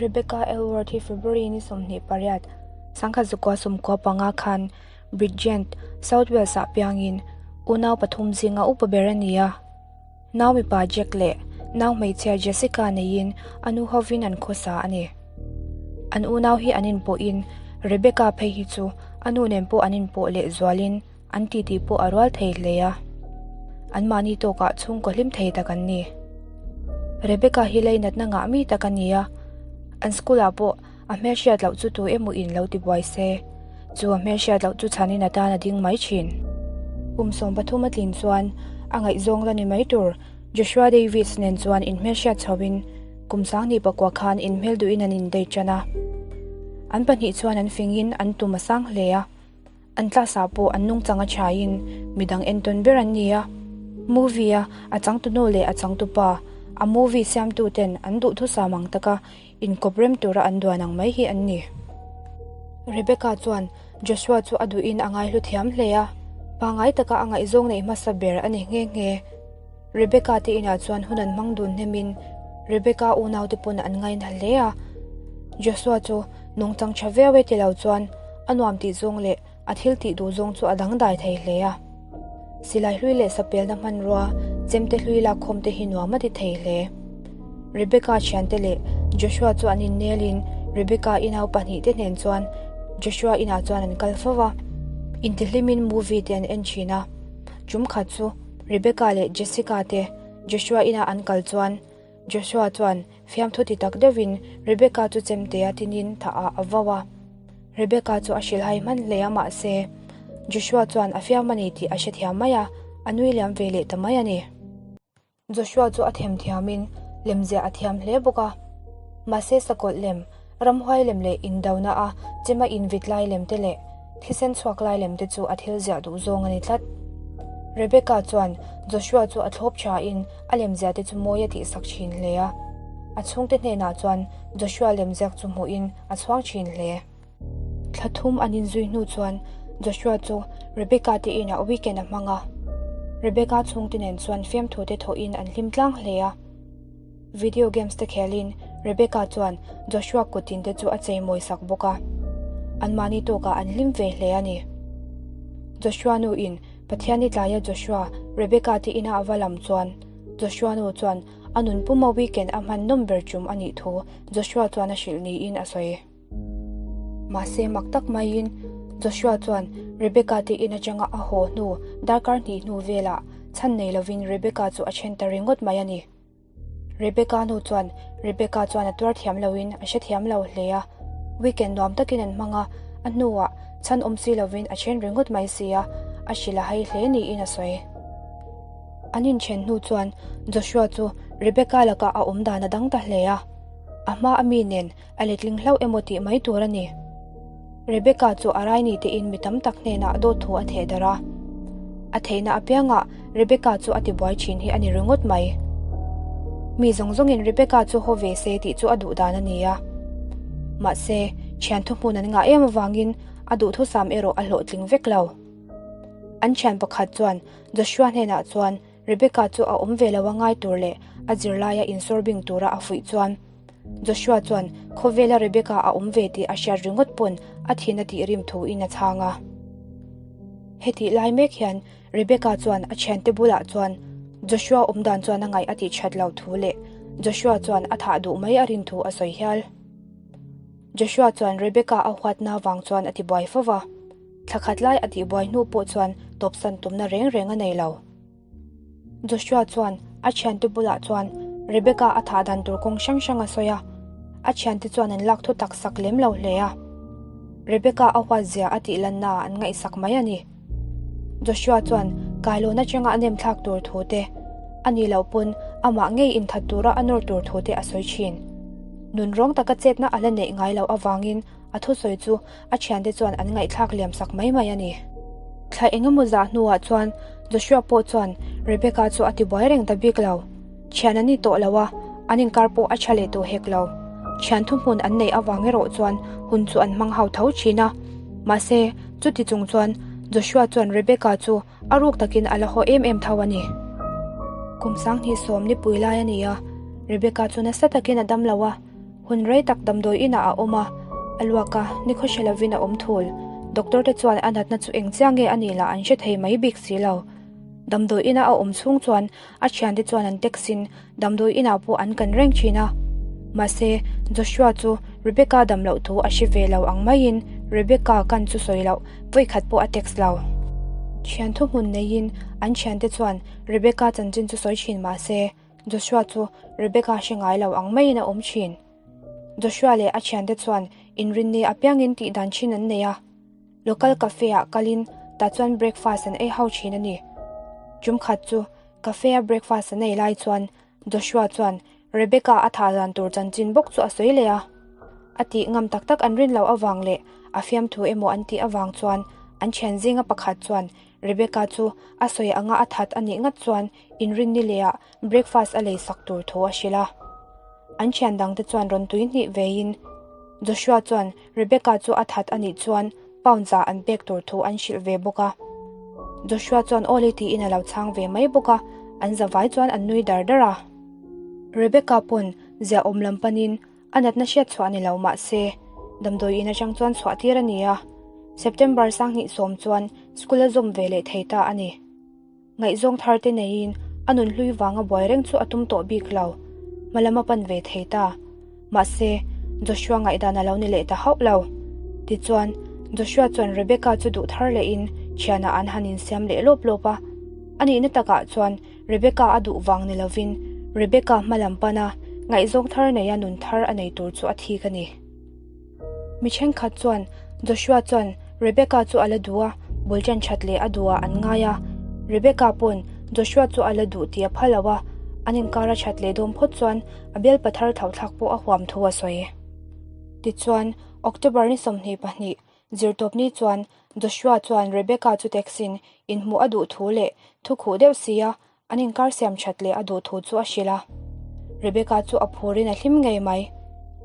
Rebecca Elworth hi February ni 28, 1995 khan Bridgend, South Wales-ah piangin unau pathum zinga upa ber a ni a. Nau mipa Jack leh nau hmeichhia Jessica neiin a nu hovin an khawsa a ni. An unau hi an inpawhin Rebecca phei hi chu a nu nen pawh an inpawh leh zualin an titi pawh a rual thei hle a. Anmahni tawkah chhungkaw hlim thei tak an ni. Rebecca hi leinatna ngah mi tak a ni a, an school-ah pawh a hmelhriat loh chu tu emaw in lo ti buai se, chu a hmelhriat loh chu chhanin atan a ding mai thin. Kum 13 a tlin chuan a ngaihzawng la ni mai tur Joshua Davies nen chuan inhmelhriat chhoin kum 2004 khan inhmel duhin an indei tan a. An pahnih chuan an fingin an tum a sang hle a. An class-ah pawh an nungchang a thain midang entawn ber an ni a. Movie-a a changtunu leh a changtupa, a movie siamtuten an duhthusam ang taka inkawp rem tura an duan ang mai hi an ni. Rebecca chuan Joshua chu a duhin a ngaihlu thiam hle a, pangngai taka a ngaihzawng neih hmasa ber a ni nghe nghe. Rebecca te inah chuan hun an hmang dun hnemin Rebecca unaute pawn an ngaina hle a. Joshua chu nungchang tha viau e ti lo chuan a nuam tih zawng leh a thil tih duh zawng chu a dangdai thei hle a. Silai hlui leh sapelna hmanrua chemte hlui lakkhawm te hi nuam a ti thei hle. Rebecca thiante leh Joshua chu an innelin Rebecca i nau pahnih te hnen chuan Joshua inah chuan an kal fo va. Intihlimin movie te an en thin a. Tum khat chu Rebecca leh Jessica te Joshua inah an kal chuan Joshua chuan fiamthu ti tak deuhin Rebecca chu chemtea tinin thah ah a vau a. Rebecca chu a hrilhhai hman hle a mahse Joshua chuan a fiam a ni tih a hrethiam mai a, a nui liam ve leh ta mai a ni. Joshua chu a themthiamin lemziah a thiam hle bawk a. Mahse sakawlh lem, ramhuai lem leh indona a chema invit lai lem te leh thisen chhuak lai lem te chu a thil ziah duh zawng a ni tlat. Rebecca chuan Joshua chu a thlawp thain a lemziah te chu mawi a tihsak thin hle a. A chhungte hnenah chuan Joshua lemziak chu hmuhin a chhuang thin hle. Thla thum an inzui hnu chuan Joshua chu Rebecca te inah weekend a hmang a. Rebecca chhungte nen chuan fiamthu te thawhin an hlim tlang hle a. Video games te khelin Rebecca chuan Joshua kuttin te chu a cheimawi sak bawk a. Anmahni tawkah an hlim ve hle a ni. Joshua nu in Pathian i tlaia Joshua, Rebecca te ina a va lam chuan Joshua nu chuan a nun puma weekend a hman nawm ber tum a nih thu Joshua chuan a hrilh niin a sawi. Mahse mak tak maiin Joshua chuan Rebecca te in atanga a haw hnu darkar hnih hnu velah chhan nei lovin Rebecca chu a then ta ringawt mai a ni. Rebecca nu chuan Rebecca chuan a tuar thiam loin a hrethiam lo hle a, weekend nuam takin an hmang a, a hnuah chhan awm si lovin a then ringawt mai si a, a hrilh a hai hle niin a sawi. An inthen hnu chuan Joshua chu Rebecca lakah a awm dan a dang ta hle a, a hma a mi nen a letling hlauh emaw tih mai tur a ni. Rebecca chu a rai ni tein mi tam tak hnenah dawt thu a theh darh a. A theihna apiangah Rebecca chu a tibuai thin hi a ni ringawt mai. Mi zawng zawngin Rebecca chu haw ve se tih chu a duh dan a ni a. Mahse, thian thuhmun an ngah em avangin a duhthusam erawh a hlawhtling vek lo. An thian pakhat chuan Joshua hnenah chuan Rebecca chu a awm ve lo a ngai tur leh a zirlaia insawr bing tura a fuih chuan Joshua chuan khawvela Rebecca a awm ve tih a hriat ringawt pawn a thin a tih rim thuin a chhang a. Hetih lai mek hian Rebecca chuan a thiante bulah chuan Joshua awm dan chuan a ngaih a tih that lo thu leh Joshua chuan a thah duh mai a rin thu a sawi hial. Joshua chuan Rebecca a huatna vang chuan a tibuai fo va, thla khat lai a tihbuai hnu pawh chuan tawpsan tumna reng reng a nei lo. Joshua chuan a thiante bulah chuan Rebecca a thah dan tur kawng hrang hrang a sawi a, a thiante chuan an lak thu tak sak lem lo hle a. Rebecca a huat zia a tih lanna ah an ngaihsak mai a ni. Joshua chuan kailawn atanga a nem thlak tur thu te, a nih loh pawn amah ngei inthat tura a nawr tur thu te a sawi thin. Nunrawng taka chetna a la neih ngai loh avangin a thusawi chu a thiante chuan an ngaihthlak liam sak mai mai a ni. Thla eng emaw zah hnuah chuan Joshua pawh chuan Rebecca chu a tibuai reng ta bik lo. Thian an ni tawh lo a, an inkar pawh a tha leh tawh hek lo. Thian thuhmun an neih avang erawh chuan hun chu an hmang hau tho thin a. Mahse, chuti chung chuan Joshua chuan Rebecca chu a ruk takin a la haw em em tho a ni. Kum 2019 nipui lai a ni a, Rebecca chu nasa takin a dam lo a. Hun rei tak damdawi inah a awm a, a luak a, nikhaw hre lovin a awm thul. Doctor te chuan a natna chu eng chiang nge a nih lah an hre thei mai bik si lo. Damdawi ina a awm chhung chuan a thiante chuan an text in damdawi inah pawh an kan reng thin a. Mahse, Joshua chu Rebecca dam loh thu a hre ve lo ang maiin Rebecca kan chu sawi loh vawikhat pawh a text lo. Thian thuhmun neiin an thiante chuan Rebecca chanchin chu sawi thin mahse, Joshua chu Rebecca hre ngai lo ang maiin a awm thin. Joshua leh a thiante chuan inrinni apiangin tihdan thin an nei a. Local cafe ah kalin tah chuan breakfast an ei ho thin a ni. Tum khat chu cafe a breakfast an ei lai chuan Joshua chuan Rebecca a thah dan tur chanchin bawk chu a sawi leh a. A tih ngam tak tak an rin loh avang leh a fiamthu emaw an tih avang chuan an thian zinga pakhat chuan Rebecca chu a sawi anga a that a nih ngat chuan inrinni lehah breakfast a lei sak tur thu a hrilh a. An thian dangte chuan rawn tui hnih veiin Joshua chuan Rebecca chu a that a nih chuan pound za an pek tur thu an hrilh ve bawk a. Joshua chuan aw le tiin a lo chhang ve mai bawk a, an zavai chuan an nui dar dar a. Rebecca pawn ziahawm lam panin A natna hriat chhuah ni lo mah se, damdawi in atang chuan chhuah tir a ni a, September 20 chuan school a zawm ve leh thei ta a ni. Ngaihzawng thar te neiin a nun hlui vanga buai reng chu a tum tawh bik lo, hmalam a pan ve thei ta. Mahse, Joshua ngaihdan a lo ni leh ta hauh lo. Tichuan, Joshua chuan Rebecca chu duh thar lehin thianah an han insiam leh lawp lawp a. A nihna takah chuan Rebecca a duh vang ni lovin Rebecca hmalam pana ngaihzawng thar neia nun thar a nei tur chu a thik a ni. Mi thenkhat chuan Joshua chuan Rebecca chu a la duh a, bul ṭan ṭhat leh a duhah an ngai a. Rebecca pawn Joshua chu a la duh tih a pha lo a, an inkar a ṭhat leh dawn phawt chuan a bialpa thar thlauhthlak pawh a huam thu a sawi. Tichuan, October ni 22, Zirtawpni chuan Joshua chuan Rebecca chu text-in inhmuh a duh thu leh thu khuh deuh sia an inkar siam that leh a duh thu chu a hrilh a. Rebecca chu a phurin a hlim ngei mai.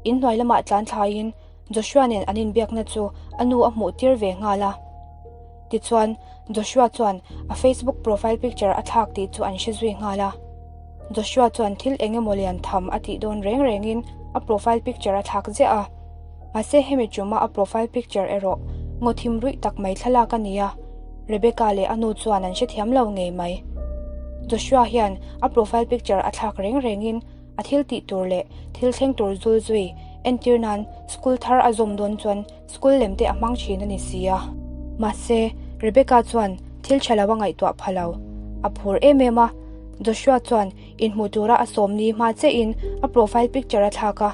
Inhnuai lamah tlan thlaiin Joshua nen an inbiakna chu a nu a hmuh tir ve nghal a. Tichuan, Joshua chuan a Facebook profile picture a thlak tih chu an hre zui nghal a. Joshua chuan thil eng emaw lian tham a tih dawn reng rengin a profile picture a thlak ziah a. Mahse hemi ṭuma a profile picture erawh ngaw thim ruih tak mai thlalak a ni a, Rebecca leh a nu chuan an hrethiam lo ngei mai. Joshua hian a profile picture a thlak reng rengin a thil tih tur leh thil thleng tur zul zui entir nan school thar a zawm dawn chuan school lem te a hmang thin a ni si a. Mahse Rebecca chuan thil tha lo a ngaihtuah pha lo. A phur em em a, Joshua chuan inhmu tura a sawmni hma chiahin a profile picture a thlak a.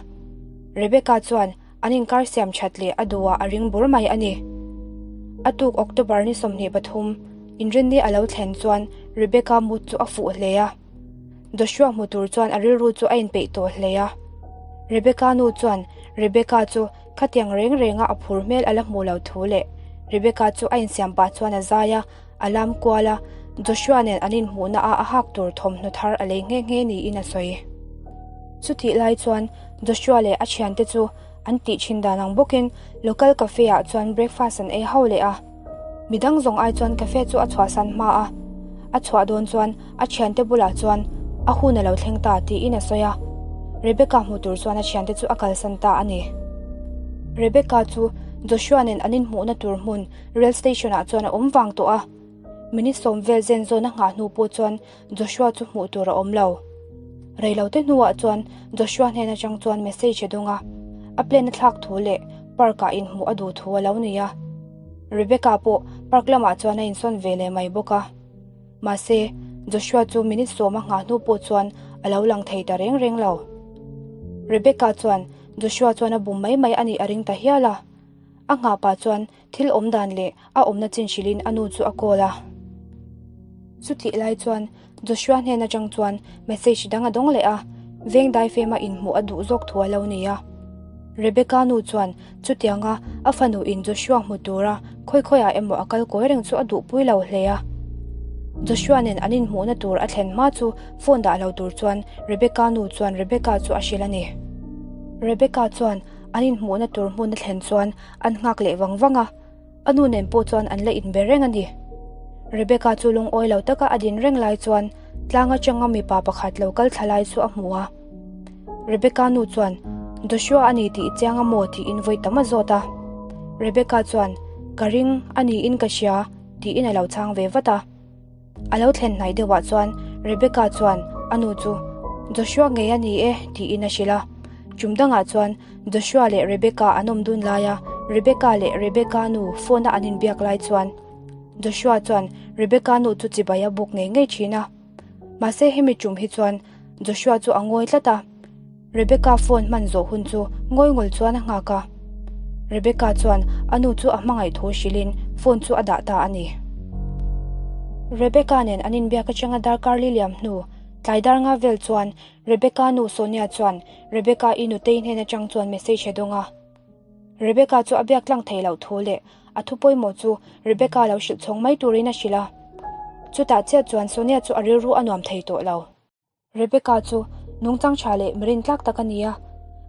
Rebecca chuan an inkar siam that leh a duhah a ring bur mai a ni. A tuk October ni 23, inrinni a lo thlen chuan Rebecca mut chu a fuh hle a. Joshua hmu tur chuan a rilru chu a inpeih tawh hle a. Rebecca nu chuan Rebecca chu khatiang reng renga a phur hmel a la hmuh lo thu leh Rebecca chu a insiam pah chuan a zai a, a lam kual a, Joshua nen an inhmuhna a a hak tur thawmhnaw thar a lei nghe nghe niin a sawi. Chutih lai chuan Joshua leh a thiante chu an tih thin dan ang bawkin local cafe ah chuan breakfast an ei ho leh a. Midang zawng ai chuan cafe chu a chhuahsan hma a, a chhuah dawn chuan a thiante bulah chuan a hun a lo thleng ta tiin a sawi a. Rebecca hmu tur chuan a thiante chu a kalsan ta a ni. Rebecca chu Joshua nen an inhmuhna tur hmun Rail station ah chuan a awm vang tawh a, minute sawm vel zen zawn a nghah hnu pawh chuan Joshua chu hmuh tur a awm lo. Reilote hnuah chuan Joshua hnen atang chuan message a dawng a, a plan a thlak thu leh park ah inhmuh a duh thu a lo nei a. Rebecca pawh park lamah chuan a insawn ve leh mai bawk a. Mahse, Joshua chu minute sawm a nghah hnu pawh chuan a lo lang thei ta reng reng lo. Rebecca chuan Joshua chuan a bum mai mai a nih a ring ta hial a. A nghah pah chuan thil awm dan leh a awmna chin hrilhin a nu chu a call a. Chutih lai chuan Joshua hnen atang chuan message dang a dawng leh a, veng daifema inhmuh a duh zawk thu a lo nei a. Rebecca nu chuan chutianga a fanu in Joshua hmu tura khawi khawiah emaw a kal kawi reng chu a duhpui lo hle a. Joshua nen an inhmuhna tur a thlen hma chu phone dah lo tur chuan Rebecca nu chuan Rebecca chu a hrilh a ni. Rebecca chuan An inhmuhna tur hmun a thlen chuan an nghak leh vang vang a, a nu nen pawh chuan an la inbe reng a ni. Rebecca chu lungawi lo taka a din reng lai chuan tlang atanga mipa pakhat lo kal thla lai chu a hmu a. Rebecca nu chuan Joshua a ni tih i chiang a maw tiin vawi tam a zawt a. Rebecca chuan, Ka ring a niin ka hria tiin a lo chhang ve vat a. A lo thlen hnaih deuhah chuan Rebecca chuan a nu chu, Joshua ngei a ni e tiin a hrilh a. Tum dangah chuan Joshua leh Rebecca an awm dun laia Rebecca leh Rebecca nu phone a an inbiak lai chuan Joshua chuan Rebecca nu chu chibai a buk ngei ngei thin a. Mahse hemi tum hi chuan Joshua chu a ngawi tlat a, Rebecca phone hman zawh hun chu ngawi ngul chuan a nghak a. Rebecca chuan a nu chu a hmangaih thu hrilhin phone chu a dah ta a ni. Rebecca nen an inbiak atanga darkar li liam hnu tlai dar nga vel chuan Rebecca nu Sonia chuan Rebecca i nutei hnen atang chuan message a dawng a. Rebecca chu a biak tlang thei loh thu leh a thu pawimawh chu Rebecca lo hrilh chhawng mai turin a hrilh a. Chutah chiah chuan Sonia chu a rilru a nuam thei tawh lo. Rebecca chu nungchang tha leh mirin tlak tak a ni a,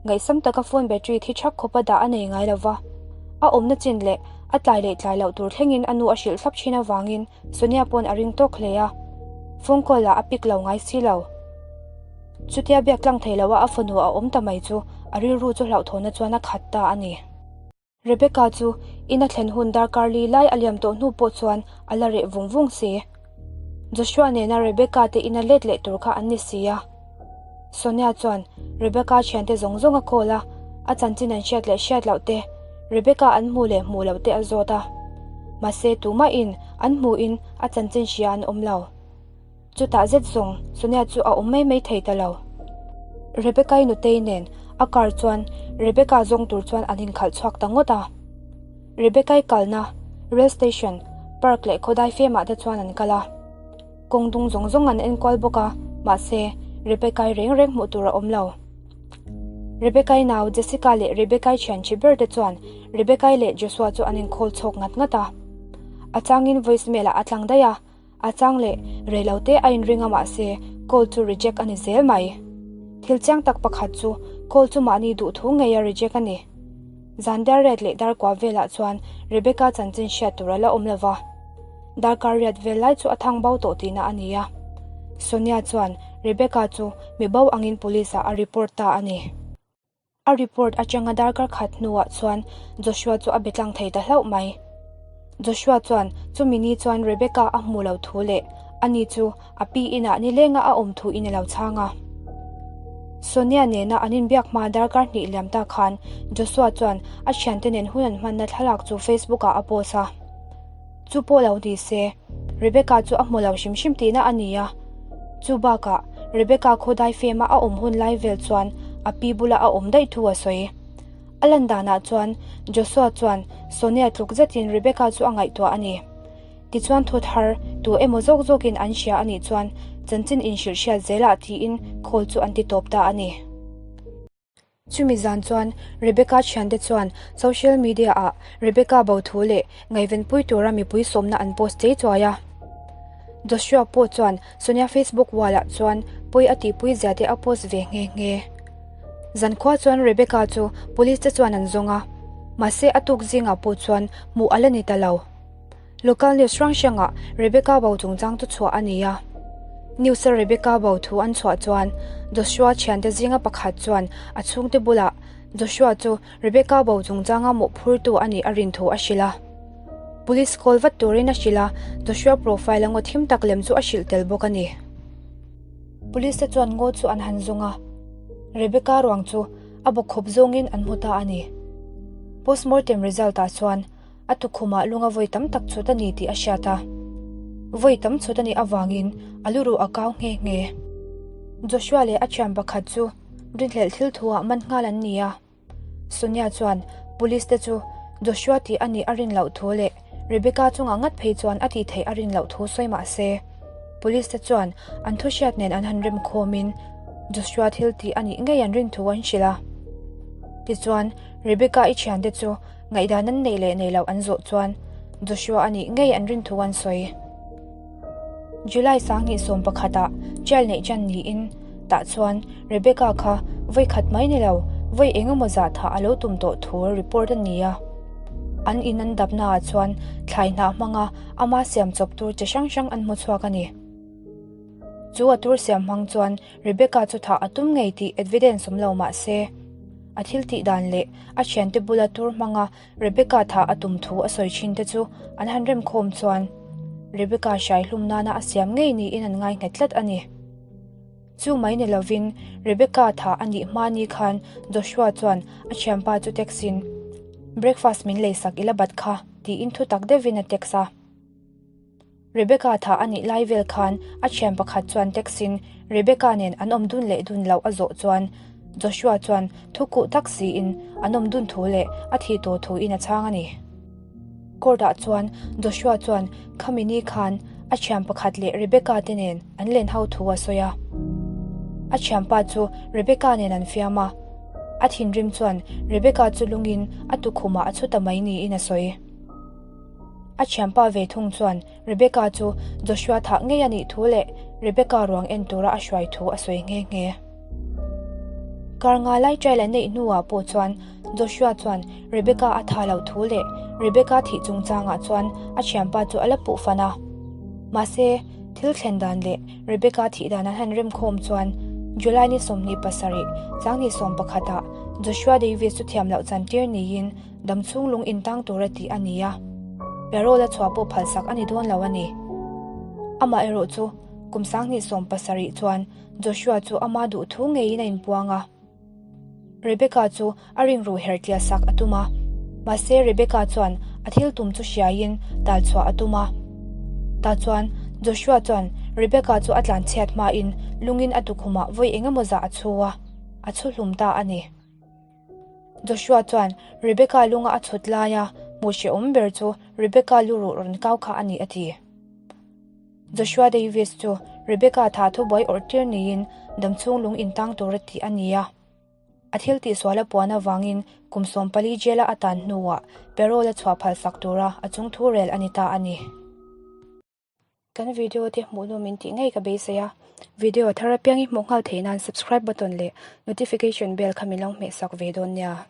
ngaihsam taka phone battery thi thak khawpa dah a nei ngai lo va. A awmna chin leh a tlai leh tlai loh tur thlengin a nu a hrilh thlap thin avangin Sonia pawn a ring tawk hle a, phone call ah a pick lo ngai si lo. Chutia biak tlang thei loa a fanu a awm ta mai chu a rilru chu hlauhthawhna chuan a khat ta a ni. Rebecca chu in a thlen hun darkar li lai a liam tawh hnu pawh chuan a la reh vung vung si. Joshua nena Rebecca te ina let leh tur kha an ni si a. Sonia chuan Rebecca thiante zawng zawng a call a, a chanchin an hriat leh hriat loh te, Rebecca an hmuh leh hmuh loh te a zawt a. Mahse tumahin an hmuhin a chanchin hria an awm lo. Chutah zet zawng Sonia chu a awm mai mai thei ta lo. Rebecca-i nutei nen a car chuan Rebecca zawng tur chuan an inkhalh chhuak ta ngawt a. Rebecca-i kalna rail station, park leh khawdai femah te chuan an kal a. Kawng dung zawng zawng an enkual bawk a, mahse Rebecca-i reng reng hmuh tur a awm lo. Rebecca-i nau Jessica leh Rebecca-i thian chi ber te chuan Rebecca-i leh Joshua chu an inkhawl chhawk ngat ngat a. A changin voice mail ah a tlang daih a. A chang leh rei lo te a inring a mahse call chu reject a ni zel mai. Thil chiang tak pakhat chu call chu mahni duh thu ngei a reject a ni. Zan dar riat leh dar kua velah chuan Rebecca chanchin hriat tur a la awm lova. Darkar riat vel lai chu a thang bo tawh tihna a ni a. Sonia chuan Rebecca chu mi bo angin police ah a report ta a ni. A report atanga darkar khat hnuah chuan Joshua chu a be tlang thei ta hlauh mai. Joshua chuan chumi ni chuan Rebecca a hmu lo thu leh ani chu a pi inah nilenga a awm thu in a lo chhang a. Sonia nena an inbiak hma darkar hnih liam ta khan Joshua chuan a thiante nen hun an hmanna thlalak chu Facebook ah a post a. Chu pawh lo ni se, Rebecca chu a hmu lo hrim hrim tihna a ni a. Chu bakah, Rebecca khawdai fema a awm hun lai vel chuan a pi bula a awm daih thu a sawi. A lan danah chuan Joshua chuan Sonia tluk zetin Rebecca chu a ngaihtuah a ni. Tichuan thu thar tu emaw zawk zawkin an hria a nih chuan chanchin inhrilh hriat zelah tiin call chu an ti tawp ta a ni. Chumi zan chuan Rebecca thiante chuan social media ah Rebecca bo thu leh ngaihvenpui tura mipui sawmna an post chei chuai a. Joshua pawh chuan Sonia Facebook wall ah chuan pawi a tihpui zia te a post ve nghe nghe. Zankhua chuan Rebecca chu police te chuan an zawng a, mahse a tuk zingah pawh chuan hmuh a la ni ta lo. Local news hrang hrangah Rebecca bo chungchang chu chhuah a ni a. News a Rebecca bo thu an chhuah chuan Joshua thiante zinga pakhat chuan a chhungte bulah Joshua chu Rebecca bo chungchanga mawhphurtu a nih a rin thu a hrilh a. Police call vat turin a hrilh a, Joshua profile a ngaw thim tak lem chu a hrilh tel bawk a ni. Police te chuan ngaw chu an han zawng a, Rebecca ruang chu a bawkkhawp zawngin an hmu ta a ni. Postmortem result ah chuan A tukhumah lunga vawi tam tak chhut a ni tih a hriat a, vawi tam chhut a nih avangin a luruh a kau nghe nghe. Joshua leh a thian pakhat chu rinhlelh thil thuah man nghal an ni a. Sonia chuan police te chu Joshua tih a nih a rin loh thu leh Rebecca chungah ngat phei chuan a tih theih a rin loh thu sawi mah se, police te chuan an thu hriat nen an han rem khawmin Joshua thil tih a nih ngei an rin thu an hrilh a. Tichuan, Rebecca i thiante chu Ngaihdan an neih leh neih loh an zawh chuan Joshua a nih ngei an rin thu an sawi. July 2011 ah trial neih ṭan niin tah chuan Rebecca kha vawi khat mai ni lo vawi eng emaw zah thah a lo tum tawh thu report a ni a. An in an dapna ah chuan thlai hnah hmanga ama siam chawp tur chi hrang hrang an hmu chhuak a ni. Chu a tur siam hmang chuan Rebecca chu thah a tum ngei tih evidence awm lo mah se. A thil tih dan leh a thiante bula tur hmanga Rebecca thah a tum thu a sawi thin te chu an han remkhawm chuan Rebecca hrai hlum nana a siam ngei niin an ngai nghet tlat a ni. Chu mai ni lovin Rebecca thah a nih hma ni khan Joshua chuan a thianpa chu text in, Breakfast min leisak ila bat kha tiin thu tak deuhin a text a. Rebecca thah a nih lai vel khan a thian pakhat chuan text in Rebecca nen an awm dun leh dun loh a zawh chuan Joshua chuan thu kuh tak siin an awm dun thu leh a thih tawh thu in a chhang a ni. Court ah chuan Joshua chuan khami ni khan a thian pakhat leh Rebecca te nen an len ho thu a sawi a. A thianpa chu Rebecca nen an fiam a, a thinrim chuan Rebecca chu lungin a tukhumah a chhu ta mai niin a sawi. A thianpa ve thung chuan Rebecca chu Joshua thah ngei a nih thu leh Rebecca ruang en tura a hruai thu a sawi nghe nghe. Kar nga lai trial an neih hnuah pawh chuan Joshua chuan Rebecca a tha loh thu leh Rebecca thih chungchangah chuan a thianpa chu a la puh fan a. Mahse, thil thlen dan leh Rebecca thih dan an han remkhawm chuan July ni 27, Changni 11 ah Joshua Davis chu thiam loh chantir niin Damchhung lung intang tura tih a ni a, parole a chhuah pawh phalsak a ni dawn lo a ni. Amah erawh chu kum 2070 chuan Joshua chu ama duh thu ngeiin a inpuang a. Rebecca chu a ringruh herh tliah sak a tum a, mahse Rebecca chuan a thil tum chu hriaiin tal chhuah a tum a. Tah chuan Joshua chuan Rebecca chu a tlanchhiat hmain lungin a tukhumah vawi engemaw zah a chhu a, a chhu hlum ta a ni. Joshua chuan Rebecca lunga a chhut laia hmuh hrehawm ber chu Rebecca lu ruh rawn kau kha a ni a ti. Joshua Davis chu Rebecca tha thubuai awrh tir niin damchhung lung intang tura tih a ni a. A thil tihsual a puan avangin kum 14 jail-a a tan hnuah parole a chhuah phalsak tura a chungthu rel a ni ta a ni. Kan video te hmuh nawm in tih ngei ka beisei a, video thar apiang i hmuh nghal theih nan subscribe button leh notification bell kha min lo hmeh sak ve dawn nia.